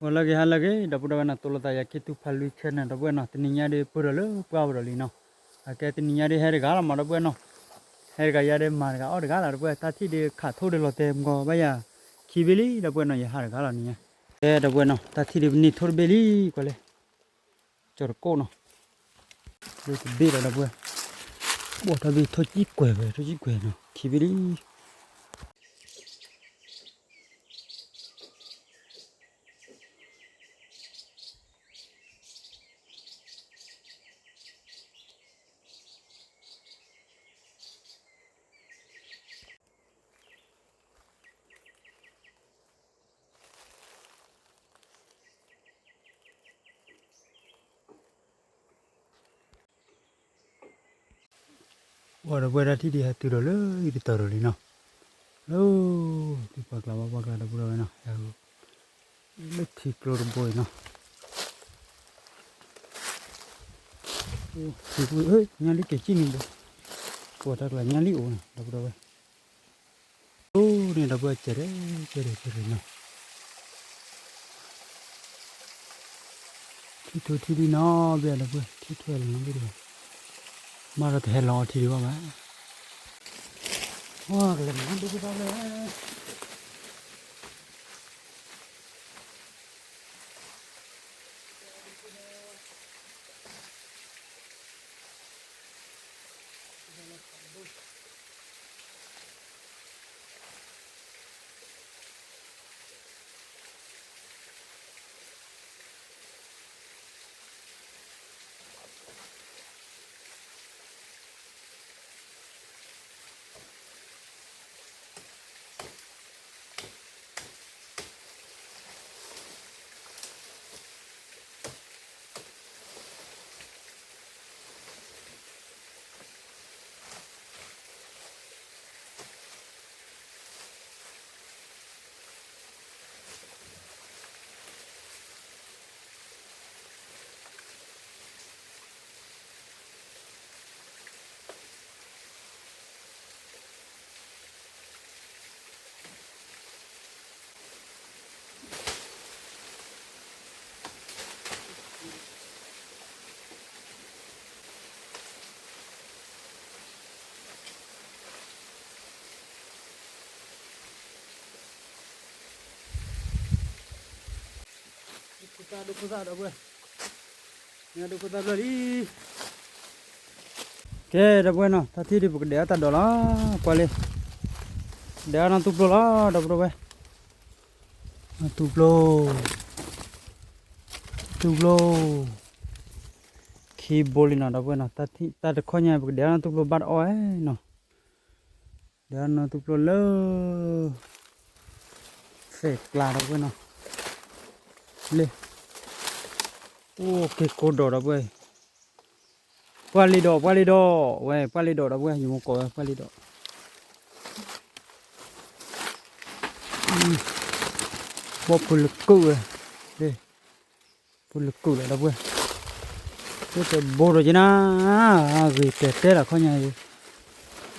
ဂီၤလၢအဂ့ၤ ဟါလၢအဂ့ၤ ဒီပုၢ်ဒီဝဲၢ်နီၤ, တိၢ်လိာ်သးယၤ ခ့တူၢ်ဖးလွံ channel နီၤ ဒီပုၢ်ဝဲၢ်နီၤ, တနံၤညါဒီး ပၢၢ်ဒီးလၢပှၢ်ပူၤဒီးလံနီၤ, အကဲတနံၤညါဒီးဟဲတဂၤလီၤမး ဒီပုၢ်ဝဲၢ်နီၤ, ဟဲတဂၤယါဒီးမၤတဂၤအီၣ်တဂၤလီၤ ဒီပုၢ်ဝဲၢ်, တၢ်ထံၣ်ဒီးခးထိဒီးလီၤတဲာ်မုၢ်ဂီၤဘၣ်ယၤ, ခံဘ့ၣ်လံ ဒီပုၢ်ဝဲၢ်နီၤ, ယဟးတဂၤလီၤနံၤညါ, ကဲ ဒီပုၢ်ဝဲၢ်နီၤ, တၢ်ထံၣ်ဒီးပန့ၢ်ထိတဘ့ၣ်လံ ကွၢ်လၢ ကၠီၤတကိၣ်နီၤ, လၢတဘ့ၣ်လီၤ ဒီပုၢ်ဝဲၢ်, ဘီၣ်ထီၣ်ဘ့ၣ် ထိၣ်ကံၣ်ကွဲၤဝဲ ထိၣ်ကံၣ်ကွဲၤနီၤ ခံဘ့ၣ်လံ အိၣ်ဒီပုၢ်ဝဲၢ် တၢ်ထံၣ်ဒံးဟဲတုၤဒီးလၢအံၤတတီၤဒီးလံနီၤ, လၢ သုပှၢ်ကျါဘၣ်ပှၢ်ကျါ ဒီပုၢ်ဒီဝဲၢ်နီၤ, လၢထံကျိတဘိအံၤနီၤ, ထံကျိ ညါလံက့ၤစံၣ်န့ၣ်ဘိ, ပှၤတၢ်ကျါညါလံအိၣ်နီၤ ဒီပုၢ်ဒီဝဲၢ် အိၣ်န့ၣ် ဒီပုၢ်ဝဲၢ် ကဲဒဲး ကဲဒဲး ကဲဒဲးနီၤ, ထံၣ်ထူထံၣ်ဒံးနီၤ ဘၣ်ဒီပုၢ်ဝဲၢ် ထံၣ်ထူလီၤနီၤဘၣ်ဒီး, မ့ၢ်ဒီးတဟဲလီၤအီထံဒံးဘၣ်ဘၣ်, ဝါကလဲၤမၤဒိၣ်ကသၣ်ဖျၢၣ် ဒိၣ်ခိၣ်သၣ် ဒိၣ်ခိၣ်သၣ် ဒီပုၢ်ဝဲၢ်, ညါဒိၣ်ခိၣ်သၣ်ဖျၢၣ်လံ, ကဲ ဒီပုၢ်ဝဲၢ်နီၤ, တၢ်ထံၣ်ဒံး ပကဒဲးအီၣ်တၢ်ဒိးလီၤ, ကွၢ်လံ, ဒဲးအီၣ်နီၢ်သူပျိလီၤ ဒီပုၢ်ဝဲၢ်, နီၢ်သူပျိ, သူပျိ, ခံဘိလံနီၤ ဒီပုၢ်ဝဲၢ်နီၤ, တၢ်တခီညါ ပကဒဲးအီၣ်နီၢ်သူပျိဘၣ်တအီၣ်နီၤ ဒီးနီၢ်သူပျိလၢ သဲးကျါ ဒီပုၢ်ဝဲၢ်နီၤ, လၢ အိၣ်က့ၤကိးဒီး ဒီပုၢ်ဝဲၢ်, ပှၢ်လ့ၤဒီး ပှၢ်လ့ၤဒီး, ဝဲ ပှၢ်လ့ၤဒီး ဒီပုၢ်ဝဲၢ်, ယမိၢ်ကိးဝဲ ပှၢ်လ့ၤဒီး, ဘီၣ်ဖုလကုၣ်ဝဲ, လၢ ဖုလကုၣ်လီၤ ဒီပုၢ်ဝဲၢ်, လၢတဘိဒီးက့ၤနၤ, ဂ့ၤတဲာ်တဲလီၤခီညါအံၤ,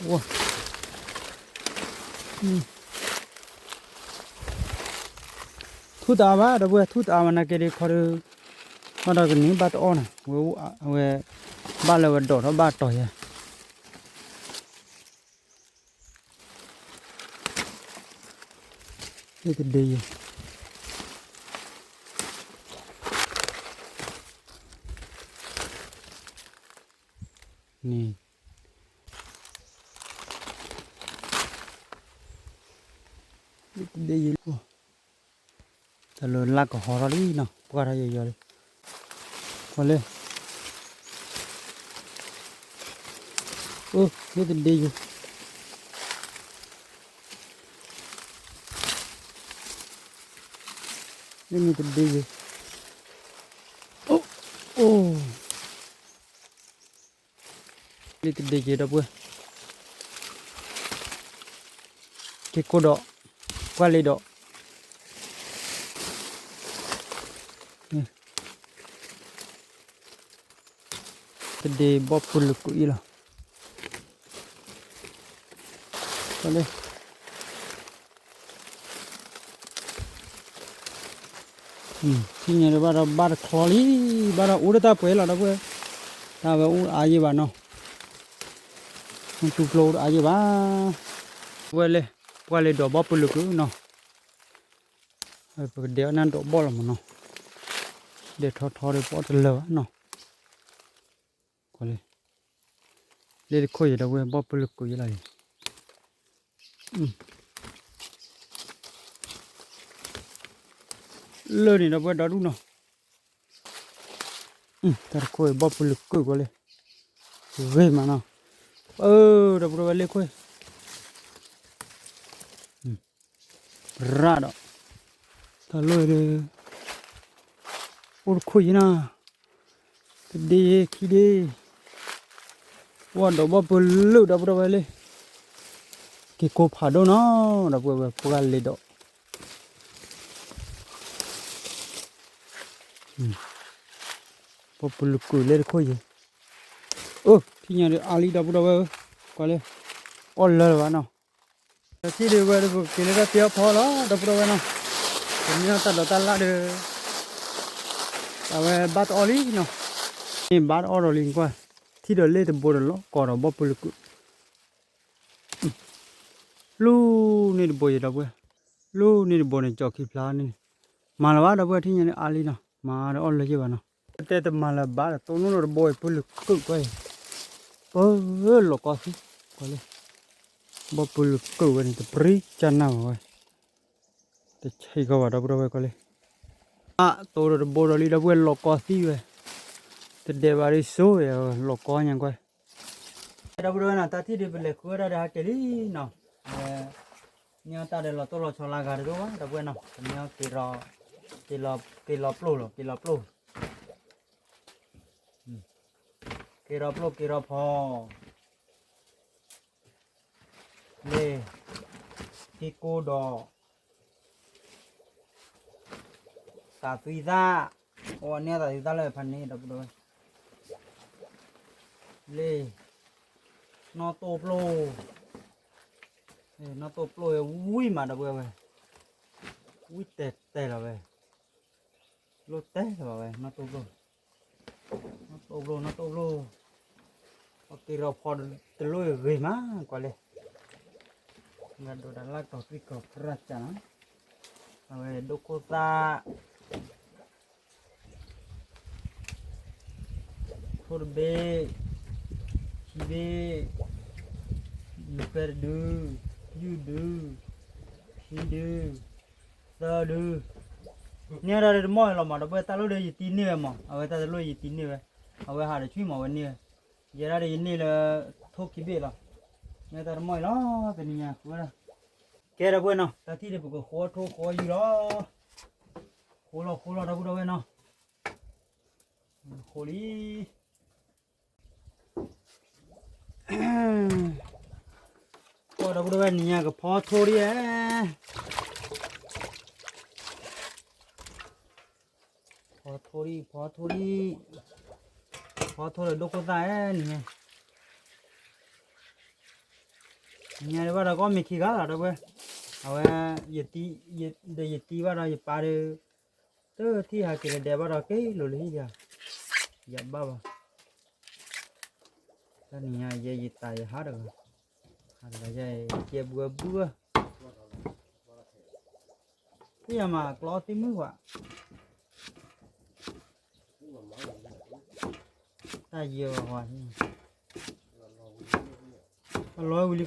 ဝါ ထူၣ်တအါဘၣ် ဒီပုၢ်ဝဲၢ်, ထူၣ်တအါဘၣ် နာ်က့ဒံးခီဒီး, ဘၣ်ဒီးကန့ၢ်ဘၣ်တအီၣ်နီၤ, ဝဲ ဝဲ ဘၣ်လၢဝဲဒိးထီၣ်ဘၣ်တီၤယဲ မ့ၢ်တဒ့ယဲ န့ၣ် မ့ၢ်တဒ့ယဲ တၢ်လၢလၢ်ကဟီထီၣ်လံနီၤ, ပှၢ်ထီၣ်ယီၤယီၤလံ, ပှၤလၢ အိၣ် မ့ၢ်တဒ့ယဲ မ့ၢ်တဒ့ယဲ, အိၣ် အိၣ် မ့ၢ်တဒ့ယဲ ဒီပုၢ်ဝဲၢ်, က့ၤကိးဒီး ပှၢ်လ့ၤဒီး တဒ့ဘီၣ်ဖုလကုၣ်အံၤလီၤ, ပှၢ်လ့ၤ မ့ၢ်တဒ့ယဲ, ထံၣ်ညါဒံးဘၣ်ဒီးဘၣ်တချီလံ, ဘၣ်ဒီးအိၣ်ဒီးတၢ်ပှဲၤလီၤ ဒီပုၢ်ဝဲၢ်, တၢ်ဝဲအိၣ်အါယံာ်ဘၣ်နီၤ, တူၢ်ကျိအိၣ်တအါယံာ်ဘၣ်, ဝဲလဲၤ, ပှၤလဲၤဒိးဘီၣ်ပၢလုးကုၢ်နီၤ, ပကဒဲးအီၣ်နၢ်ဒိးဘီၣ်လီၤမးနီၤ, ဒဲးထီထီဒီးပအီၣ်တလၢာ်ဘၣ်နီၤ, ကွၢ်လၢ, လ့တခိၣ်ယံၤ ဒီပုၢ်ဝဲၢ် ဘီၣ်ပၢလုးကုၢ်ယံၤလီၤအံၤ လၢန့ၣ် ဒီပုၢ်ဝဲၢ် ဒီဒူၣ်နီၤ, တၢ်တခိၣ်အံၤ ဘီၣ်ပၢလုးကုၢ်ကွၢ်လၢ, ဂ့ၤမးနီၤ, အၢ ဒီပုၢ်ဝဲၢ် လ့ခိၣ် ရၣ်ဒီး, တၢ်လီၢ်ဒီး, အိၣ်တခိၣ်ယံၤနီၤ, တဒ့ခံဒ့, ပှၤဒိးဘီၣ်ပၢလုး ဒီပုၢ်ဝဲၢ်လၢ, က့ၤကိးဖးဒိၣ်နီၤ ဒီပုၢ်ဝဲၢ် ပှၤလဲၤဒိး ဘီၣ်ပၢလုးကုၢ်လ့တခိၣ်ယံၤ, အိၣ်ထံၣ်ညါဒီးအါလံ ဒီပုၢ်ဝဲၢ်ဧၢ, ကွၢ်လၢ, အီၣ်လၢလၢၤဘၣ်နီၤ, ထံၣ်ဒံးဝဲဒီး ပက့ၤလၢတၢ်တ့အီၣ်ဖီလီၤ ဒီပုၢ်ဝဲၢ်နီၤ, ပမ့ၢ်အီၣ်တၢ်ဒိးတၢ်လၢ်ဒီး, အဝဲဘၣ်တအီၣ်လံနီၤ, မ့ၢ်ဘၣ်တအီၣ်ဒီးလံကွၢ်, ထံၣ်ဒီးလ့တဘိဒီးလီၤကီးဒီးဘီၣ်ပၢလုးကုၢ် လူန့ၢ်တဘိယံၤ ဒီပုၢ်ဝဲၢ်, လူန့ၢ်တဘိန့ၣ် ကၠီခံဖျါန့ၣ်, မၤလၢၤဘၣ် ဒီပုၢ်ဝဲၢ် ထံၣ်ညါန့ၣ်အါလံနီၤ, မၤဒီးအီၣ်လၢယဲၢ်ဘၣ်နီၤ, တဲတမၤလၢၤဘၣ်ဒီး တိၢ်နီၣ်ဒီးတဘိအံၤ ပၢလုးကုၢ်ကွၢ်အံၤ, ပၢလီၤကီသံ, ကွၢ်လၢ, ဘီၣ်ပၢလုးကုၢ်ဝဲန့ၣ် တပြံကၢ်နၢ်ဘၣ်ဝဲ, တဆံးကီးဘၣ် ဒီပုၢ်ဝဲၢ် ကွၢ်လၢ, အတိၢ်ဒီးတဘိဒီးလံ ဒီပုၢ်ဝဲၢ် လီၤကီသံဝဲ, တဒဲးဘၣ်ဒ်စိ လီၤကီညါကွၢ် ဒီပုၢ်ဝဲၢ်နီၤ, တၢ်ထံၣ်ဒံး ပလဲၤဃုဝဲဒၣ်ဒီးဟဲက့ၤလံနီၤ, အဝဲ, မ့ၢ်အီၣ်တၢ်ဒီးလီၤတိၢ်လီၤဆီလၢဂၤတဒိၣ်ဘၣ် ဒီပုၢ်ဝဲၢ်နီၤ, ပမ့ၢ်အီၣ်က့ၤ, က့ၤလီၤပျိၢ်လီၤ က့ၤလီၤပျိၢ်, က့ၤလီၤပျိၢ် က့ၤလီၤဖီ, လ့ၢ်, ဟံၣ်ကိၢ်ဒီး သးသွံသၣ်, အဝဲန့ၢ်သးသွံသၣ်လၢဖးန့ၣ် ဒီပုၢ်ဝဲၢ်, လ့ၢ်, နီၢ်တိၢ်ပျိၢ်, နီၢ်တိၢ်ပျိၢ်ဝဲဝံၣ်မး ဒီပုၢ်ဝဲၢ်, ဝံၣ်တဲာ်တဲာ်လီၤဝဲ, လိၣ်တဲာ်လီၤဝဲ နီၢ်တိၢ်ပျိၢ်, နီၢ်တိၢ်ပျိၢ် နီၢ်တိၢ်ပျိၢ်, အက့ၤဒီးဖီတလိၣ်ဂ့ၤမး ကွၢ်လၢ မ့ၢ်ဒိးတၢ်လၢ်ကီၢ်သွံၣ်ကီၢ်ပြၢ်ကၢ်နီၤ, အဝဲဒိၣ်ခိၣ်သၣ်, ထိၣ်တဘ့ၣ်, ခံဘ့ၣ်, ယူၤဖဲတဒု, ယုၢ်ဒု, ခံဒု, သၢဒု, န့ၢ်ဒၣ်ဒီးတမီၢ်လီၤမး ဒီပုၢ်ဝဲၢ် တၢ်လိၣ်ဒီးယတံၢ်န့ၢ်ဝဲမး အဝဲတၢ်တလိၣ်ယတံၢ်န့ၢ်ဝဲ, အဝဲဟးတဆွံၣ်မး အဝဲန့ၢ်ဝဲ, ယဲဒၣ်ဒီးယန့ၢ်လၢ ထိၣ်ခံဘ့ၣ်လီၤ, န့ၢ်တၢ်တမီၢ်အံၤလီၤ တနံၤညါဃုဝဲဒၣ်, ကဲဒီပုၢ်ဝဲၢ်နီၤ တၢ်ထံၣ်န့ၣ် ပကဃိထိဃိယူၢ်လီၤ, ဃိလီၤဃိလီၤ ဒီပုၢ်ဝဲၢ်နီၤ, ဃိလံ ကွၢ်ဒီပုၢ်ဝဲၢ် နံၤညါကဖီထိဒ်ဧါ, ဖီထိဒ် ဖီထိဒ်, ဖီထိဒီးဒိၣ်ခိၣ်သၣ်ဧါ နံၤညါ, နံၤညါဒံးဘၣ်ဒီးကီၢ်မ့ၢ်ခံဂၤလီၤ ဒီပုၢ်ဝဲၢ်, အဝဲ, ဒီးယတံၢ်ဘၣ်ဒီးယပၢ်ဒီး တထံၣ်ဟးက့ၤလၢဒဲးဘၣ်ဒီးက့ၤလိၤလၢဟံၣ်ဒံး, ယဘၣ်ဘၣ်, တနံၤညါယဲယသးယဟးတဂၤ, ဟးတဂၤယဲယကဲဘှဲဘှဲ, သ့ၣ်ယမးကျီသ့ၣ်မုၣ်ဘၣ်, တၢ်ယဲဘၣ်, အလီၤဝံၤလံခီ, တကျီအံၤ မ့ၢ်ကၠီလၢ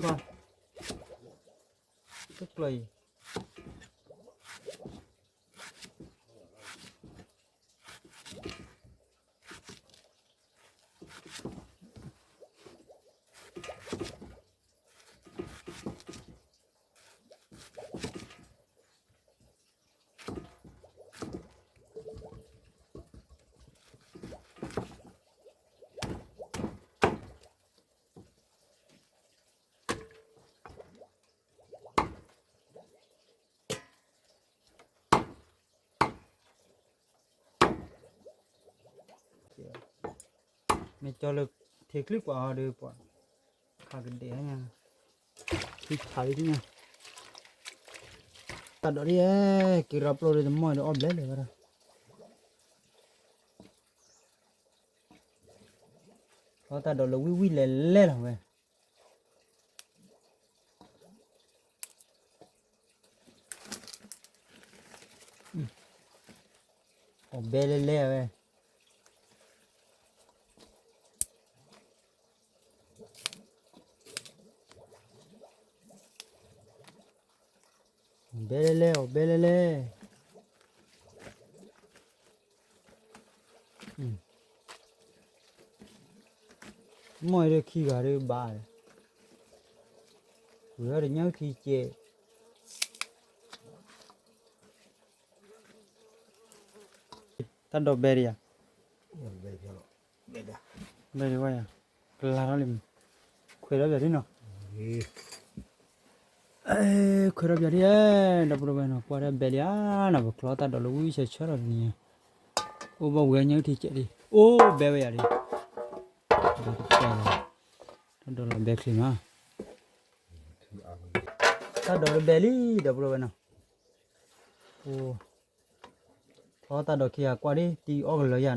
ထံချံပှၤဟီဒီးပှၤ, ခါကဒဲးညါ, ထံဆးလံညါ, တၢ်ဒိးဒ်, က့ၤရီပျိၢ်ဒီးတမီၢ်ဒီးအီၣ်ဘျဲၣ်လၢၤဝဲဒၣ်, ဖျီတၢ်ဒိးလၢဝံၣ်ဝံၣ်လဲၤလဲၤလီၤဝဲ, အီၣ်ဘဲလဲၤလဲၤဝဲ, အီၣ်ဘဲလဲၤလဲၤ အီၣ်ဘဲလဲၤလဲၤ, မ့ၢ်အံၤဒီးခံဂၤဒီးဘၣ်, ဝဲဒၣ်ညၣ်ထံကဲး, တၢ်ဒိးဘဲဒံးယၤ, ဘဲဒံးဝဲယၤ, ကလၤထီၣ်လံ, ခွဲးထီၣ်ပၠးဒ်နီၤ, ခွဲးထီၣ်ပၠးဒ်, ဒီပုၢ်ဒီဝဲၢ်နီၤ ကွၢ်တၢ်ဘဲလံဧါနီၤ ပဖျီတၢ်ဒိးလၢဝံၣ်ဆၢဆၢလီၤတနံၤညါ, အိၣ်ဘၣ်ဝဲညၣ်ထံကဲးဒံး အိၣ်ဘဲဝဲယၤဒံး, တၢ်ဒိးလီၤဘဲချ့နီၤ, တၢ်ဒိးလၢဘဲလံ ဒီပုၢ်ဒီဝဲၢ်နီၤ, ဖျီတၢ်ဒိးခံဂၤကွၢ်ဒ် တံၤအီၣ်ကလၢယၤနီၤ,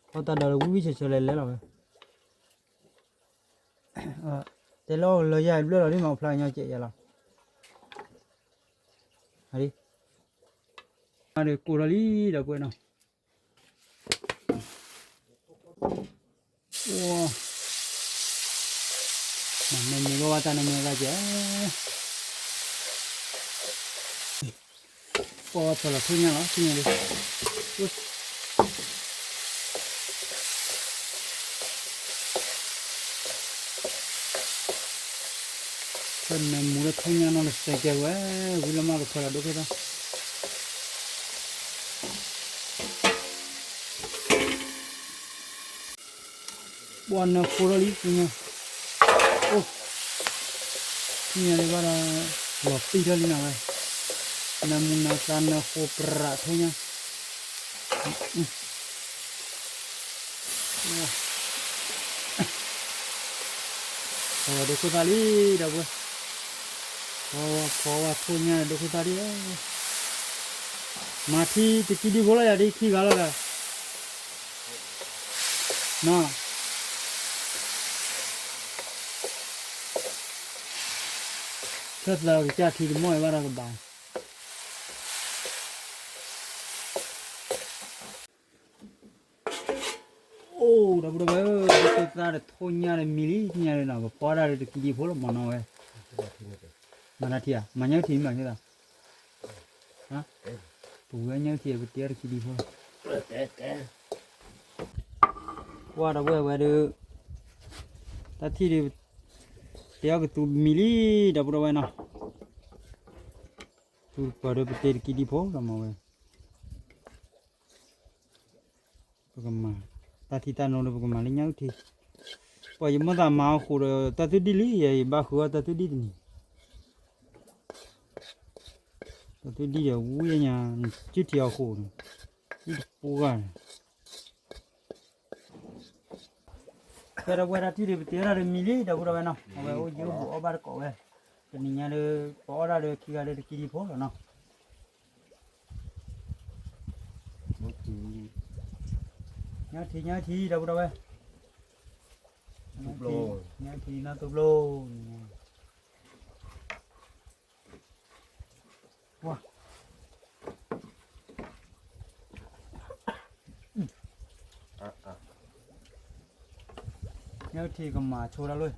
ဖျီတၢ်ဒိးလၢဝံၣ်ဝံၣ်ဆၢဆၢလဲၤလဲၤလီၤဝဲ, တဲလၢအီၣ်ကလၢယၤဘျၢၣ်လီၤဒ်မး ဖျါကညီကဲးယၤလီၤ, အါဒံး, အါဒံးကိၢ်ထီၣ်လံ ဒီပုၢ်ဝဲၢ်နီၤ, အိၣ်, နမူဘၣ်ဝဲတၢ်နမူဘၣ်ကဲ, ကွၢ်ဝဲဖဲလီၤထိၣ်ညၣ်လီၤ ထံၣ်ညါဒံး, ဖဲနမူလၢထိၣ်ညၣ်နီၢ်တစဲးကဲဝဲ, ဝံၤလၢမ့ၢ်ကဖဲလီၤဒိၣ်ခိၣ်သၣ် ပှၤနၢဃိထီၣ်လံ သ့ၣ်ညါ, အိၣ်, သ့ၣ်ညါလၢဘၣ်ဒီး, လီၤပံၢ်ထီၣ်လံနၤဝဲ, နၢမူနၢသါနၢဃိပြးထိၣ်ညါ, ဖီဝဲဒိၣ်ခိၣ်သၣ်လံ ဒီပုၢ်ဝဲၢ်, ဖီဝဲထိၣ်ညါဒိၣ်ခိၣ်သၣ်လံ, မၤထံတကံဒံဖိလီၤယၤဒ်ခံဂၤလီၤဒီး နီၤ, ဆၢသးကစၢ်ထံတမီၢ်အံၤဘၣ်ဒီးကဘၣ်, အိၣ် ဒီပုၢ်ဒီဝဲၢ်ဧၢ, ဒိၣ်ခိၣ်သၣ်ဒီးထိၣ်ညၣ်ဒီးမံလံ သ့ၣ်ညါလံနီၤ, ပဖီဒၣ်ဒီးတကံဒံဖိလီၤမနီၤဝဲ, မၤတၢ်ထံဧါ, မၤညၣ်ထံမၤန့ၣ်သး ပဝဲညၣ်ထံ ပတဲအီၤတခံဒံဖိလီၤ, ကွၢ်ဒီပုၢ်ဝဲၢ်ဝဲဒုး, တၢ်ထံၣ်ဒုး, တဲအီၤကသူမံလံ ဒီပုၢ်ဒီဝဲၢ်နီၤ, သူပှၤဒီးပတဲတခံဒံဖိလီၤမၤဝဲ ပကမၤ, တၢ်ထံတၢ်နိဒီးပကမၤလၢညၣ်အုၣ်ထံ, ပှၤယမိၣ်သးမၤအီၤဃိးဒီး တၢ်သူၣ်ဒံၣ်လံ ယဘၣ်ဃုအီၣ်တၢ်သူၣ်ဒံၣ်တနံၤ, တၢ်သူၣ်ဒံၣ်ဒီးဝံၣ်ညါ, စုၣ်ထံအီၤဃိးန့ၣ်, စုၣ်တပူၤဂၤန့ၣ်, ဖဲဒီပုၢ်ဝဲၢ်တၢ်ထံၣ်ဒီး ပတဲဒၣ်ဒီးမံလံ ဒီပုၢ်ဒီဝဲၢ်နီၤ, အဝဲအိၣ်ယိၣ်ဘူးအီၣ်ဘၣ်တကိးဝဲ, တနံၤညါဒီး ပအီၣ်ဒၣ်ဒီးခံဂၤဒီးတကံဒံဖိလီၤနီၤ ညၣ်ထံ ညၣ်ထံ ဒီပုၢ်ဒီဝဲၢ်, ညၣ်ထံ နီၢ်သူဘျိနံၤ, ညၣ်ထံကမၤဆိတၢ်လီၤ,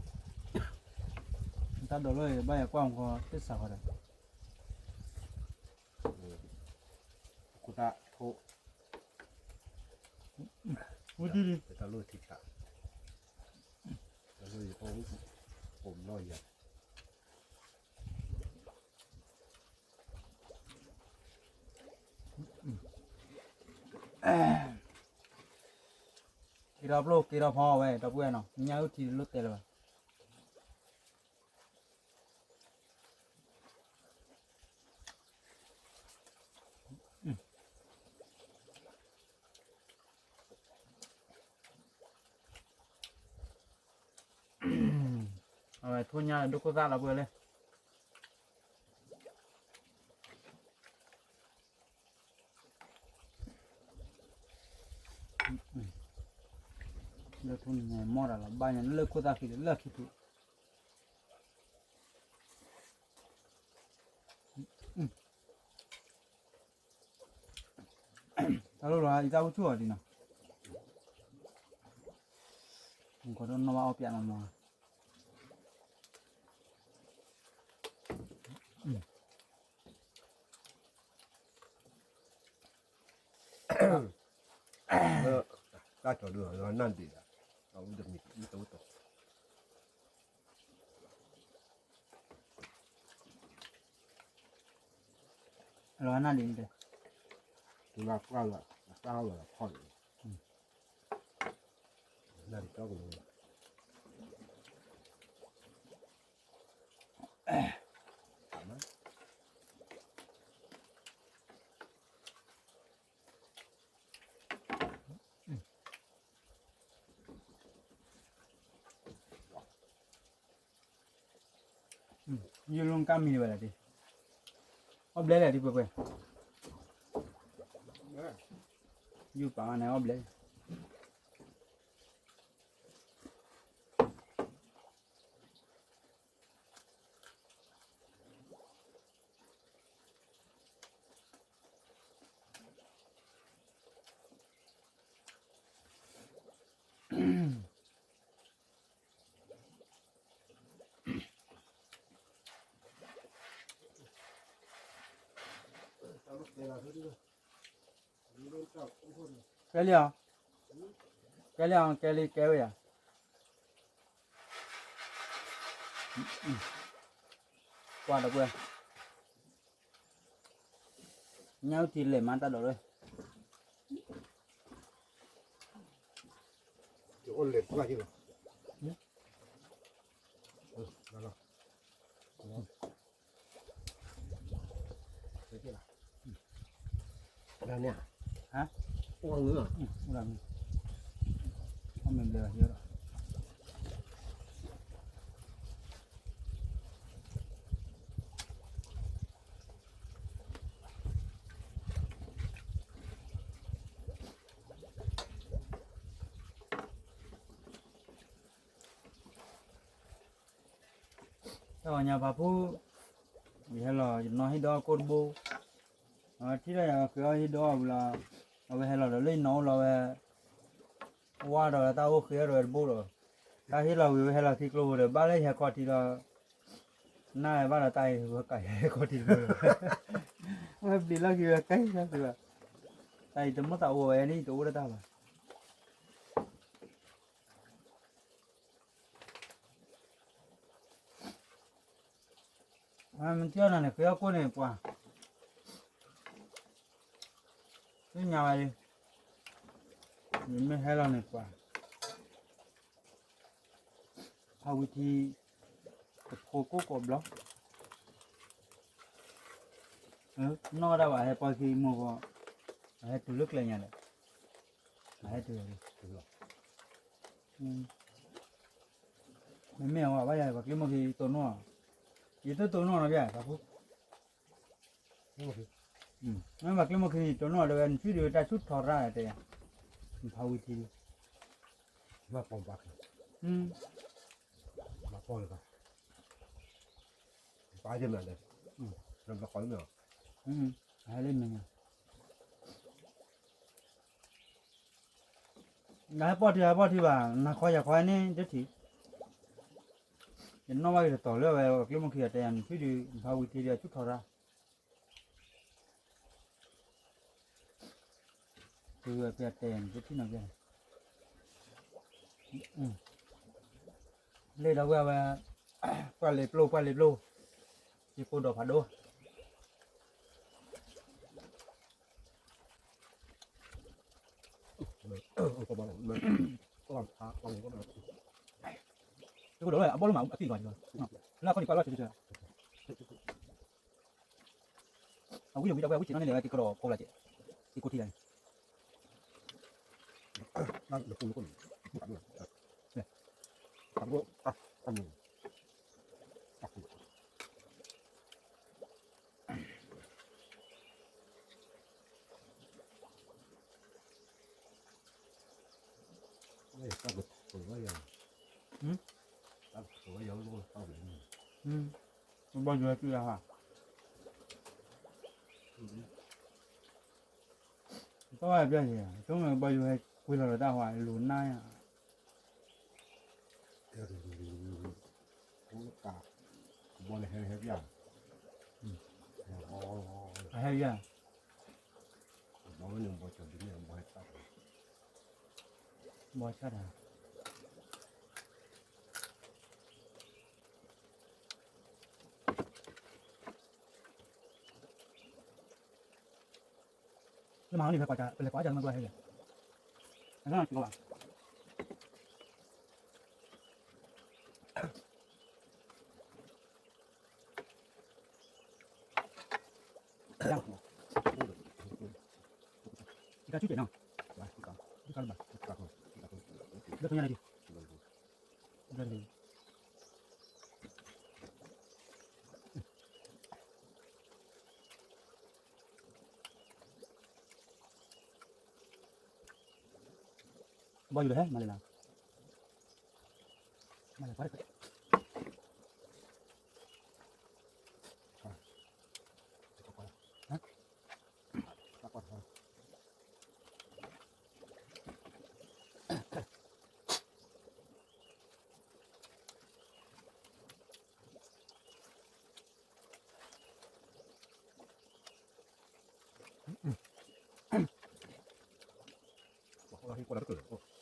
တၢ်ဒိးလီၤ ဘၣ်ယကွၢ်မကီး သစ္စာခေါ်တယ်, ခိၣ်သၣ်ထိၣ်, ဝံၤဒ်လံ, တၢ်လီၤထံချါ, တၢ်လီၤယပီၢ်ဝံၣ်, ပိာ်မနီၢ်ယၤ က့ၤထီၣ်ပျိၢ်က့ၤထီၣ်ဖီဝဲ ဒီပုၢ်ဝဲၢ်နီၤ ညၣ်အုၣ်ထံတလိၣ်တဲလၢၤဘၣ်, အဝဲထိၣ်ညၣ်ဒိၣ်ခိၣ်သၣ်လီၤပှဲၤလၢ အ ထူန့ၣ်မီၢ်တၢ်လီၤ ဘၣ်ညါလၢခိၣ်သၣ်ခံလၢခံထူ တၢ်လီၢ်လီၤ ယတၢ်အိၣ်ဆူၣ်အီၤဒ်နီၤ ကီးဒိၣ်နီၢ်ဘၣ်အီၣ်ပျးမးမး တၢ်ကၠီၤဒုးအီၤနၢ်ဒံးဒီး အဝဲတမံၤတဝဲတ လီၤနၢ်ဒံးန့ၣ်တဲ တုၤလၢပှၢ်လီၤ အတၢ်လီၤဖီၣ်န့ၣ် နၢ်ဒံးကၠီကလိၤ ယလိကၢ်မံၤဝဲဒၣ်ဒ် အီၣ်ဘျဲလဲၣ်ဒ်ပှဲၤပှဲၤ ယပာ်ဝဲန့ၣ်အီၣ်ဘျဲ ကဲလံဧါ, ကဲလံဧါ, ကဲလံ ကဲဝဲယၤ, ကွၢ်ဒီပုၢ်ဝဲၢ်, ညၣ်အုၣ်ထံလဲၤမၤတၢ်ဒိးလၢ ယအိၣ်လဲၤကွၢ်ယလီၤ, လၢန့ၣ်, အိၣ်လၢန့ၣ်, အိၣ်လၢန့ၣ်, အမ့ၢ်ဘျဲးဘၣ်ယဲဒီး တၢ်ဂီၤညါဖးဖူ, ယဟဲလီၤ ယနီၢ်ဟံၣ်ဒီကိၢ်တဘိ, ထံၣ်ဒီးယဃ့အီၣ်ဟံၣ်ဒီအီၣ်ဝံၤလီၤ, အဝဲဟဲလီၤဒီးလၢယနီၢ်အိၣ်လီၤဝဲ, ဝါဒီးတၢ်အိၣ်ဃ့အီၣ်ဒီးဝဲတဘိဒီး, တၢ်ဟ့ၣ်လီၤဝံၤဝဲဟဲလီၤထံကျိဖိဒီး ဘၣ်လၢယဟဲခီထံဒီး နၢ်ဝဲဘၣ်ဒီးတၢ်အံၤဝဲကးယဟဲခီထံတဘိဒီး, ဝဲပျံၤလီၢ်ခံဝဲကဲလီၢ်ခံဘၣ်, တၢ်အံၤတမိၣ်သးအိၣ်ဝဲန့ၣ် ယတအိၣ်လၢတၢ်ဘၣ် မ့ၢ်ထံၣ်အီၣ်နၤန့ၣ် ဃ့အီၣ်ကိၢ်န့ၣ်ပှၤ, သ့ၣ်ညါဝဲလံ, မ့မ့ၢ်ဟဲလီၤန့ၣ်ပှၤ, ဖးဝံထံ, တဖိကိၢ်ကိးဘျီ, နီၢ်ဒၣ်ဘၣ်ဟဲပှၤခံမိၢ်ဂီၢ်, အဟဲတုၤလၢကျဲညါဒီး, အဟဲတုၤလီၤ, မ့မ့ၢ်အဝဲဘၣ်ယၤ ပှၤကျ့မိၢ်ခံတိၢ်နီၣ်, ယတတိၢ်နီၣ်နီၤဘၣ်, ပှၤဖိ မ့ၢ်ဘၣ်ကျ့မိၢ်ခံန့ၣ် တိၢ်နီၣ်ဒီးဝဲ နထွံၣ်ဒုးတၢ်ဆူၣ်ထီရၣ်တဲ, နဖးဝံထံ, မၤပီၢ်ဘၣ်, မၤပီၢ်လၢၤဘၣ်, ပၢ်ယမၤလဲၣ်, နဘၣ်ဃီလၢမ့ၢ်, ဟဲလၢမ့ၢ်ညါ, နဟဲပီၢ်ထံဟဲပီၢ်ထံဘၣ် နၤခီယၤခီန့ၣ် တထံၣ်, ယနီၣ်ဘၣ်က့ၤတတီၤလၢဝဲ ကျ့မိၢ်ခံဂၤတဲယၤ နထွံၣ်ဒုး နဖးဝံထံဒုးဆူၣ်ထီရၣ် တုၤဝဲပျဲတဲနတထံၣ်နီၤပျဲ, လ့ၣ်ဒီးဝဲဝဲ, ပှၢ်လ့ၤပျိ ပှၢ်လ့ၤပျိ, ယကိးဒီးဖးဒိၣ်, ယကိးဒီးအဘီလိမၤအသံၣ်လီၤ, လၢအခီၣ်ထံးပာ်လီၤဆဲးဆဲး, အဝံယဝံဒီးဝဲအဝံဆံးနီၣ်န့ၣ်လဲၤဝဲ က့ၤကဒီးဖိလၢက့ၤ, က့ၤကိးထံလၢန့ၣ် တၢ် ဘီယူၤဟဲတုၤလၢဟါ, တၢ်ဝဲပျၢ်ယၤ ဆိကမိၣ်ဘီယူၤဟဲကွံာ်လီၤဒီးတၢ်ဟါ လူၤနၢ်ယၤ, ဘီန့ၣ်ဟဲဟဲပျၢ်, အဟဲပျၢ်, ဘီဆၣ်တၢ် လၢမၤဟီန့ၣ် ပလဲၤကွၢ်ကၢ်မ့ၢ်ကွၢ်ဟဲလဲၣ်, အလၢနကီဘၣ်, ယကဆူၣ်ကဲၤနီၤ, ဒ်ခါလၢဘၣ်, ဒ်ခါလၢဘၣ် ဘီယူၤဒီးဟဲ မၤလဲၣ်လီၤ, မၤလဲၣ်ပှၤတခါ,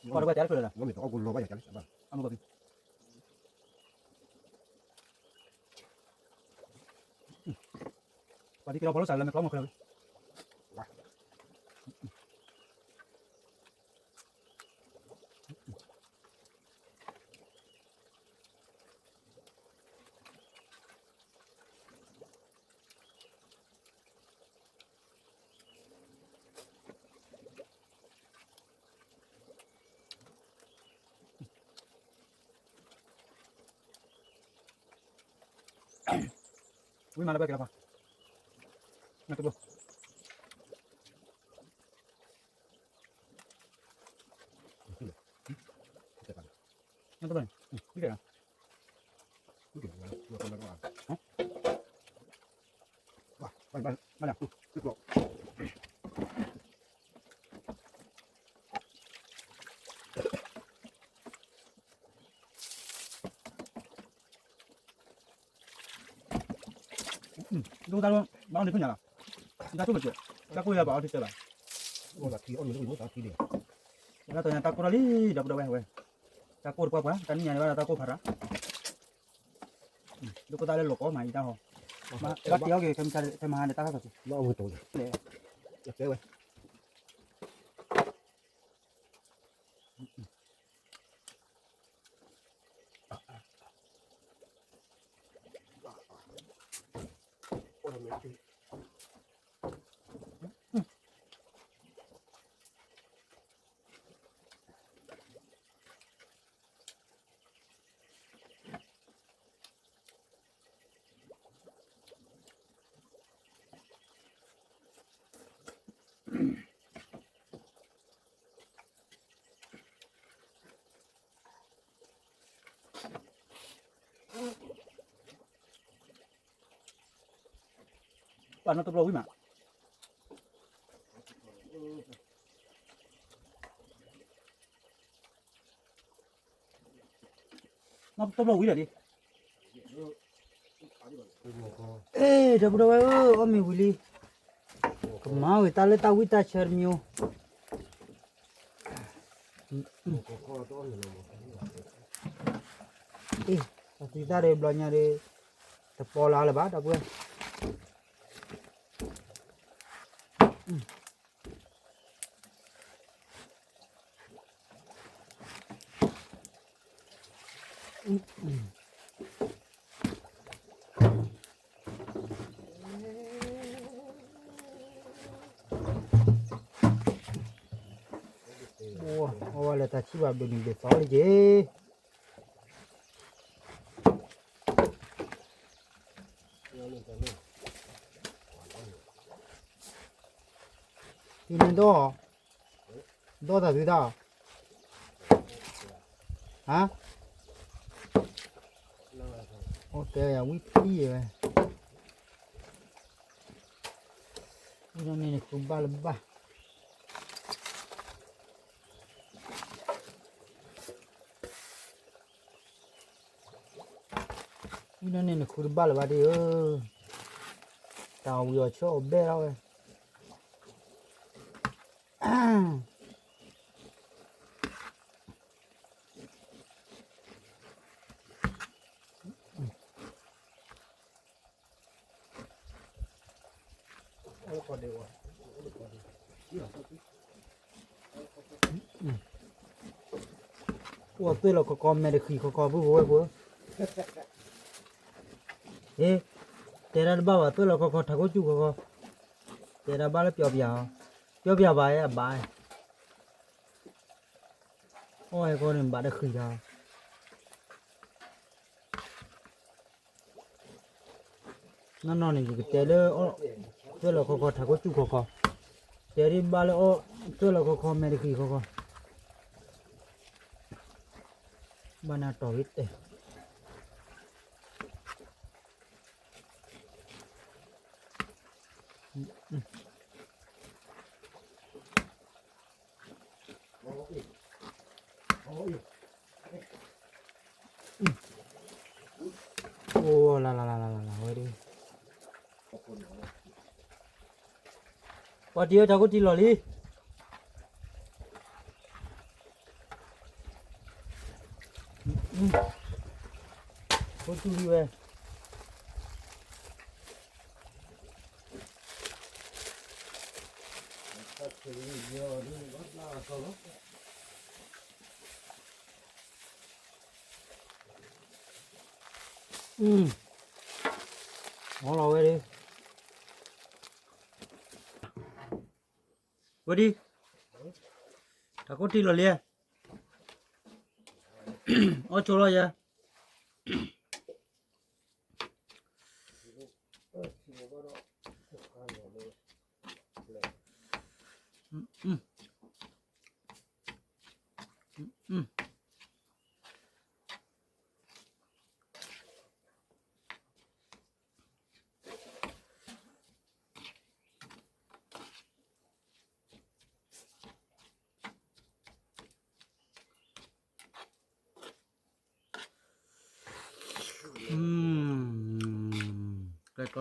ကွၢ်တကွၢ်တဲတဖျၢၣ်လၢ, အမူကီၢ်ဖံ, ပှၤဒ်က့ၤလီၤဖီလိစၢ်လၢမဲာ်ချီမီၤချၢ, ဝံၤမၤလၢပှဲၤက့ၤလီၤပှၤ, နတဘိ, နတဘိန့ၣ်, ဘၣ်လၢ, ဒိၣ်တၢ်လီၤ, ဘၣ်အီၣ်ဒံးဖုညါလီၤ, တၢ်ကိၢ်မစၢၤ, တၢ်ကိၢ်ယၤဘၣ်အီၣ်ထံဆၢလီၤ, တၢ်ကိၢ်ထံလံ, ဒီပုၢ်ဒီဝဲၢ်, တၢ်ကိၢ်တပှၢ်ပှၢ် တနံၣ်ညါန့ၣ်ဘၣ်ဒီးတၢ်ကိၢ်ဖးရၣ်, ဒိၣ်ကတၢ်လၢလိာ်ကီမၤအံၤတၢ်ဟီ, ဘၣ်တ့အီၣ်က့ၤ ခဲမဟါန့ၣ်တၢ်ခါခီၣ်က့ၤ, လၢအဝဲတိၤလၢ, ယတဲဝဲ ပှၤနီတဘျီဝံၤမး, နီတဘျီဝံၤဒီးဒ်, အဲ ဒီပုၢ်ဒီဝဲၢ်ဧၢ, အီၣ်မ့ၤဝံၤလံ, ကမၤဝဲတၢ်လၢတၢ်ဝံၣ်တၢ်ဆၢတမံၤ, အ့ တၢ်သံတၢ်ဒီးဘျီညါဒီး, တပီလၢ်လၢၤဘၣ် ဒီပုၢ်ဝဲၢ် အီၣ်ဝဲလၢတၢ်ဆံၣ်ဘၣ်ဘျုးနံၤဘျုးသီလံက့ၤ, ဟံးန့ၢ်ဒီး, ဒီးတၢ်သုတၢ်, ဟါ, အိၣ်တဲယၤဝံၣ်ထံၣ်ဝဲ, ဝံၣ်နီၢ်န့ၣ်နဃုဘၣ်လၢၤဘၣ်, ဝံၣ်နီၢ်န့ၣ်နဃုတဘၣ်လၢၤဘၣ်ဒ်ဧၢ, တၢ်ဝံၤအီၤဆၢအီၤဘဲၣ်ထီၣ်ဝဲ အိၣ်သွဲၣ်လီၤခီခီ မဲာ်တဃံးခီခီ ပုၢ်ဖိဝဲၢ်ဖိ, ဟ့, တဲဒၣ်တဘၣ်ဘၣ် သွဲၣ်လီၤခီခီ ထးခိၣ်စူၢ်ခီခီ, တဲဒၣ်ဘၣ်လၢပျီပျီ, ပျီပျီဘၣ်အဘၣ်, အီၣ်ဟဲခီန့ၣ်ဘၣ်တဃံးခါ နီၢ်နီၢ်န့ၣ် ယကတဲလၢ သွဲၣ်လီၤခီခီ ထးခိၣ်စူၢ်ခီခီ, တဲဒ်ဘၣ်လၢအီၣ် သွဲၣ်လီၤခီခီ မဲာ်တဃံးခီခီ, ဘၣ်နၤတီၢ်ဝဲတဲ အိၣ်လၢလၢလၢလၢလၢဝဲဒၣ်, ပှၤတံၤဧၢ ထးခိၣ်ထံလီၤလံ, အိၣ်တူၢ်လံဝဲ အလီၤဝဲဒၣ်, ဝဲဒၣ်, ထးခိၣ်ထံလီၤလံ, အီၣ်ဆိလီၤယၤ ကျဲကျီ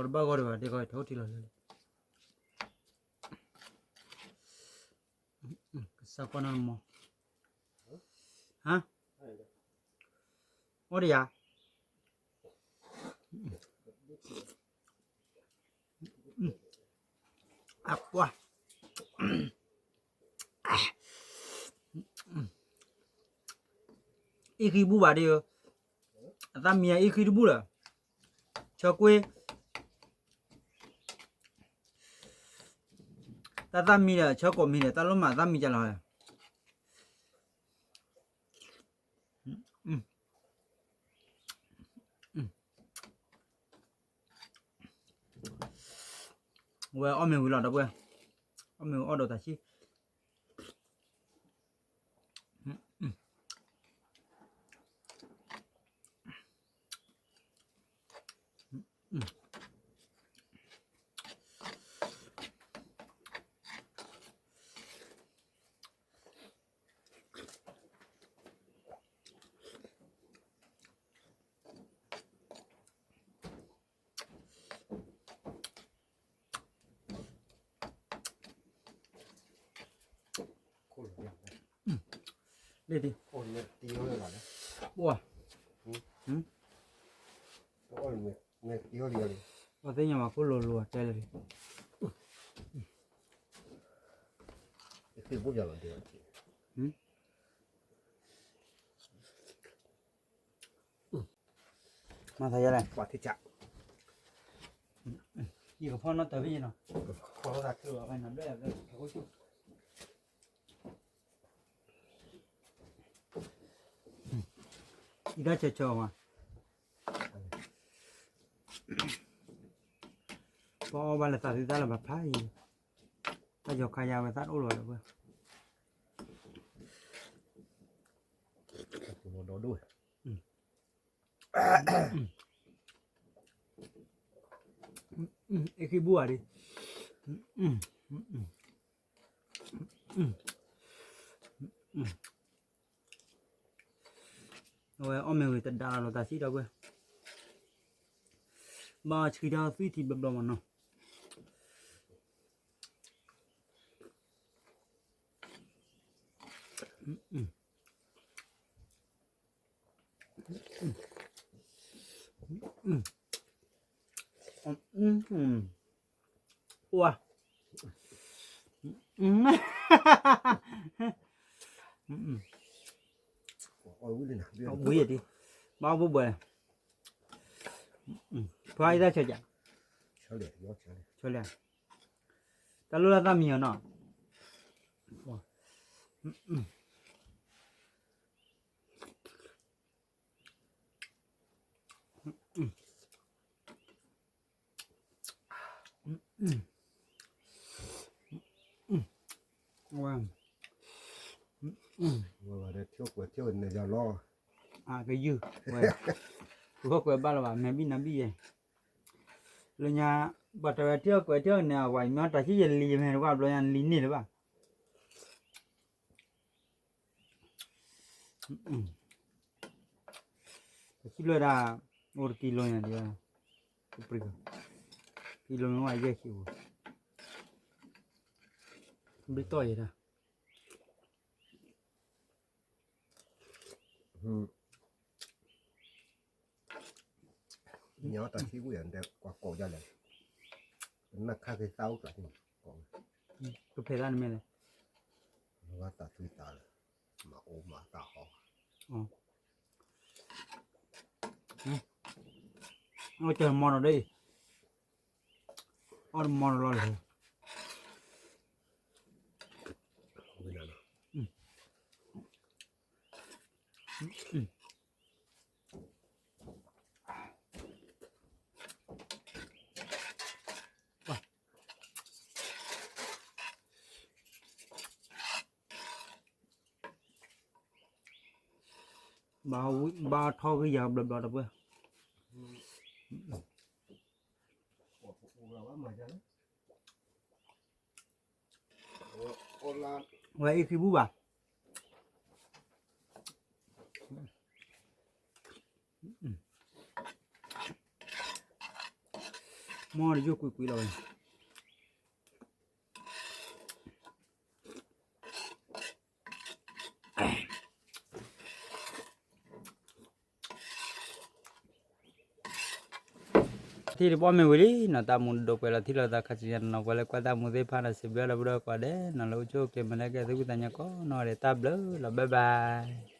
တဘၣ်ဂီၢ်ဒံးဘၣ် ဒ်ခီထီၣ်ထံလီၤလံ, ကစၢ်ကွၢ်နီၢ်မီၤ, ဟါ, အီၣ်ဒံးယၤ အပှၤ, အ့ၣ်ဃံဘူၣ်ဘၣ်ဒ်ဧၢ, အသၣ်မံအ့ၣ်ဃံတဘူၣ်လၢၤ, ဆၢကွ့, တၢ်သၣ်မံဒီး ဆၢကိးမံဒီး တၢ်လိၣ်မးသၣ်မံကလီၤ, ဝဲအီၣ်မ့ၤဝံၤလီၤ ဒီပုၢ်ဝဲၢ်, အီၣ်မ့ၤဝံၤအီၣ်ဒီးတၢ်ဆံၣ် လ့ၣ်ဒံး, ပှၤ, ပှၤသ့ၣ်ညါဘၣ်ခိၣ်လိၤလိၤတဲလၢာ်ဒံး, မၤသးယါလဲၣ်, ယကဖီၣ်နီၣ်တၢ်ဖဲယနီၤ, အံၤဒၣ်ဆၢဆၢမး, ပအီၣ်ဘၣ်လၢသးသုသၣ်လၢဘၣ်ဖးအံၤ, တၢ်ယီၤခါယါဝဲသၣ်တအိၣ်လၢၤဘၣ်လၢၤဝဲ, ဒီဒိၣ်, အ့ၣ်ခံဘူၣ်ဧါဒံး, အဝဲအီၣ်မ့ၤဝံၤတဒါလီၤတၢ်စံးဒီပုၢ်ဝဲၢ်, ဘၣ်ဆှံတၢ်သွံၣ်ထံဘျီဘျီမးနီၤ. ဝံၤဒံး, ဘၣ်အိၣ်ဘှံးဘှဲ, ဖဲအံၤတၢ်ဆၢက, ဆၢလံ, တၢ်လိၣ်လၢသၣ်မံၤအီၤနီၤ. ဝဲ, ဝဲထံၣ်ကွဲးထံၣ်န့ၣ်ယလီၤ, အကယုၢ်, ဝဲ, ပကကွဲးဘၣ်လၢၤဘၣ် မဲာ်ဘံၣ်နၤဘံၣ်ယဲ, လၢညါ, ပှၤတဝဲထံၣ်ကွဲးထံၣ်န့ၣ် အဝဲမ့ၢ်တၢ်ဆံၣ်ယလံၤမဲာ်တဘၣ်ဘျီညါလံၤန့ၢ်လၢၤဘၣ်. ပစံးဘျုးဒၣ်, အိၣ်တကံလိညါဒံး, ကပျံၤ, ကံလိမ့ၢ်ဝဲယဲၢ်ဆံ, ဘျုးတီၢ်ယဲဒၣ်. ညီတၢ်ထံၣ်ဝံၤအံၤ ကွၢ်ကိးယၤလဲၣ်, ပနၢ်ခါက့ၤသးအိၣ်ကျါန့ၣ်, ကဖဲးသးန့ၣ်မ့ၢ်လဲၣ်, ဝဲတၢ်သွံၣ်သးလၢ, မၤအိၣ်မၤသးဟီ, အိၣ်တမီၤနီၤဒ်အံၤ, အိၣ်တမီၤနီၤလီၤလဲၣ်. ဘၣ်ထီၣ်ကယၤဘျီဘျီဒီပုၢ်ဝဲၢ်, ဝဲအ့ၣ်ခံဘူၣ်ဘၣ်, မီၢ်တယိၣ်ကွံာ်ကွံာ်လီၤဝဲ. ထံၣ်တဘီမ့ၢ်ဝံၤလံနီၤ တၢ်မူဒိၣ်ပှဲၤလီၤထံၣ်လိာ်သးခါဆူညါနီၤ ပှၤလၢကွၢ်တၢ်မူသ့ၣ်တဖၣ်နီၤ စံးဘျုးလၢပဒီးကွၢ်ဒဲးနီၤ လၢအိၣ်ဆူၣ်အိၣ်ချ့မၤနၢၤက့ၤသုဖှံသးညီကိးနီၢ်ဂၤဒဲး တၢ်ဘျုးလီၤ bye bye.